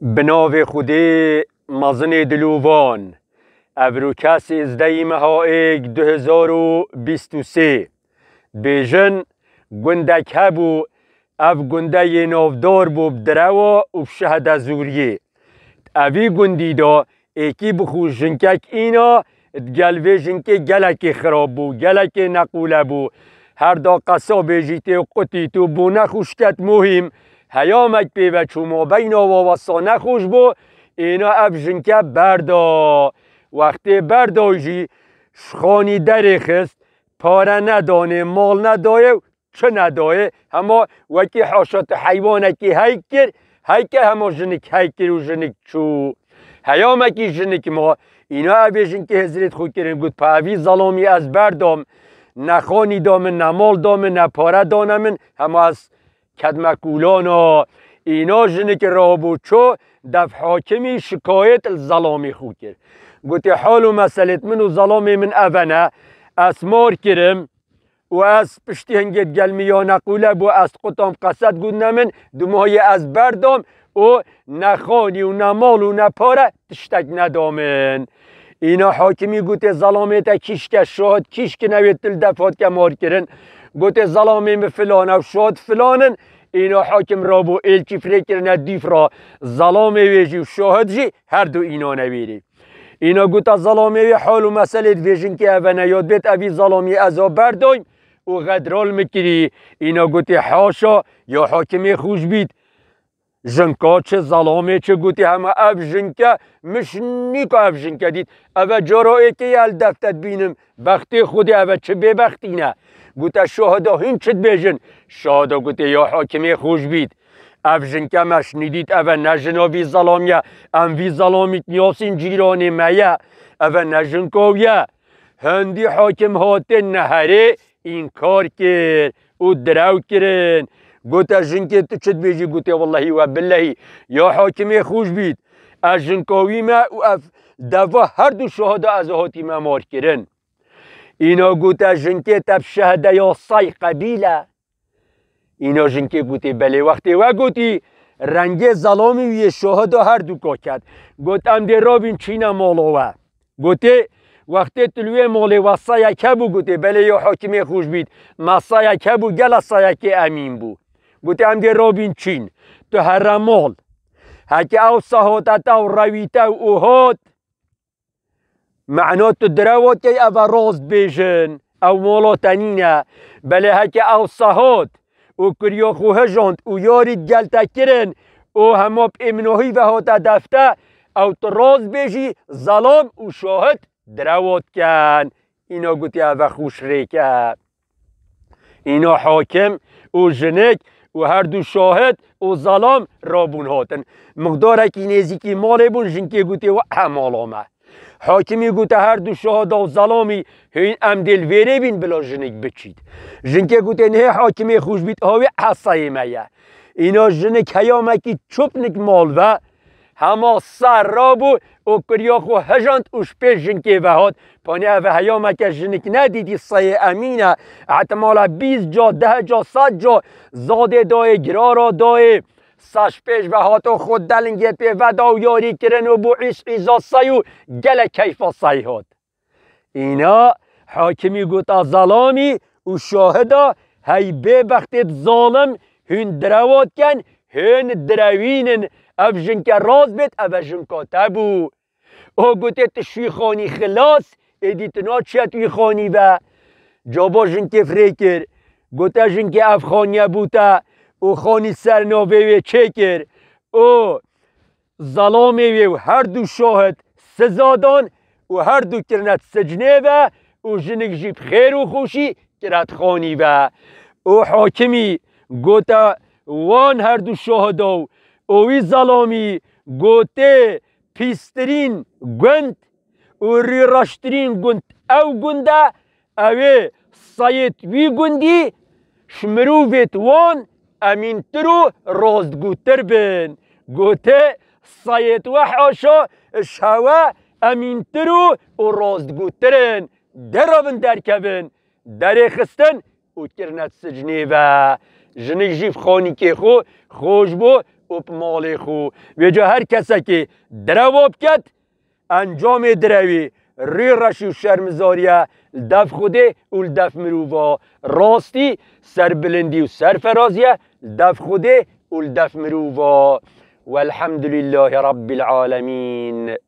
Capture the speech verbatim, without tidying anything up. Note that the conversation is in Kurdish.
Bi navê Xwedê mezinê dilovan. Evroke sêzdehî meha êk du hezar û bîst û sê. Dibêjin, gundek hebû, ev gunde yê navdar bû bi direwa û bi şehde zûriyê. Evî gundî de êkî bixwe jinkek îna, di gel vê jinkê gelekê xirab bû, gelekê neqûle bû. Her da qesabê jî tê qutît û bû nexweş ket muhîm. Heyamek pê ve çû, mabeyna wa wesa nexweş bû, îna ev jinke berda. Wextê berda jî ji xanî derêxist, pare nedanê, mal nedayê û çi nedayê, hema wekî haşa tu heywanekî heyk kir, heyke hema jinik heyk kir û jinik çû. Heyamekî jinik ma, îna evê jinkê hizrêt xwe kirin, got, "Pa evî zelamî ez berdam, ne xanî da min, ne mal da min, ne pare dane min, hema ez kedme kûlana." Îna jinik rabû çû, dev hakimî şikayet li zelamê xwe kir. Gotê, "Hal û meselêt min û zelamê min ev e ne, ez mar kirim." Û ez piştî hingê gelmiya neqûle bû, ez qutam qesed gotine min, dumahiyê ez berdam û ne xanî û ne mal û ne pare tiştek neda min. Îna hakimî gotê, "Zelamê te kîşke, şahid kîşkine wê tu li def hatke mar kirin." Gotê, "Zelamê min filan e û şahid filan in." Îna hakim rabû êlkî firê kirine dîf ra, zelamê wê jî û şahid jî her du îna ne wêrê. Îna gota, "Zelamê wê hal û meselê di vê jinkê ev e ne, ya dibêt evî zelamî ez a berdayim û xedral mi kirî." Îna gotê, "Haşa, ya hakimê xweş bît. Jinka çi, zelamê çi?" Gotê, "Hema ev jinke, min şinîka ev jinke dît. Ev e cara êkê ye li def te dibînim. Bextê Xwedê, ev e çi bêbextî ne?" Gote, "Şahida, hûn çi dibêjin?" Şahida gotê, "Ya hakimê xweş bît. Ev jinke me şinî dît, ev e ne jina vî zelamî ye. Em vî zelamî niyasîn, cîranê me ye. Ev e ne jinka wî ye." Hindî hakim hatê neherê înkar kir û direw kirin. Gote, "Jinkê tu çi dibêjî?" Gotê, "Wellehî we billehî, ya hakimê xweş bît. Ez jinka wî me û ev deva her du şahida ez hatîme mar kirin." Îna gote, "Jinkê te bi şehde ya say qebîl e?" Îna jinkê gotê, "Belê." Wextê we gotî, rengê zelamî wî yê şahida her du ka ket. Got, "Em dê rabîn çîne mala we." Gotê, "Wextê tu li wê malê we sayek hebû?" Gotê, "Belê ya hakimê xweş bît, me sayek hebû, gela sayekê emîn bû." Gotê, "Em dê rabîn çîn. Tu here mal. Heke ew sahate te û rewîte û hat, mena tu direwat key, ev e rast bêjin, ew mala te nîne. Belê heke ew sehat û kiriya xwe hejand û yarî gel te kirin û hema bi êminahî ve hate defte, ew tu rast bêjî, zelam û şahid direwat ken." Îna gotî, "Ev e xweş rêk e." Îna hakim û jinik û her du şahid û zelam rabûn hatin. Miqdarekî nêzîkî malê bûn, jinkê gotê, "We he mala me." Hakimî gote, "Her du şahida û zelamî hûn em dê li vêrê bîn, bila jinik biçît." Jinkê gotê, "Nihê hakimê xweş bît, ha wê hesayê me ye." Îna jinik heyamekî çopnik mal ve, hema ser rabû û kiriya xwe hejand û ji pêş jinkê ve hat. Panê ev heyameke jinik nedîtî, sayê emîn e. Ihtimala bîst ca, deh ca, sed ca zadê dayê, girara dayê. Sa ji pêş ve hat û xwe delingê pê veda û yarî kirin û bû îş îza say û gelek keyfa say hat. Îna hakimî gota, "Zelamî û şahida, hey bêbextêt zalim, hûn direwat ken, hûn direwînin, ev jinke rast bêt, ev e jinka te bû." O gotê, "Tu ji wî xanî xilas, êdî tu naçiyet wî xanî ve." Caba jinkê firê kir. Gote jinkê, "Ev xaniye bû te." Û xanî ser navê wê çêkir. Û zelamê wê û her du şahid siza dan û her du kirine sicnê ve û jinik jî bi xêr û xweşî kire xanî ve. Û hakimî gote wan her du şahida û wî zelamî, gotê, "Pîstirîn gund û rîreştirîn gund ew gund e, ew ê sayêt wî gundî ji mirovêt wan emîntir û rastgûtir bin." Gote, "Sayêt we haşa ji hewe emîntir û, û rastgûtir in. Dera bin derkevin." Derê xistin û kirine sicnê ve. Jinik jî bi xanîkê xwe xweş bû top malê xwe. Vêca her kesekê direwa biket, encamê direwê rê reş û şermizariye li def Xwedê û li def mirova. Rastî serbilindî û serferaziye li def Xwedê û li def mirova. Welhamdulîllahî Rabbil Alemîn.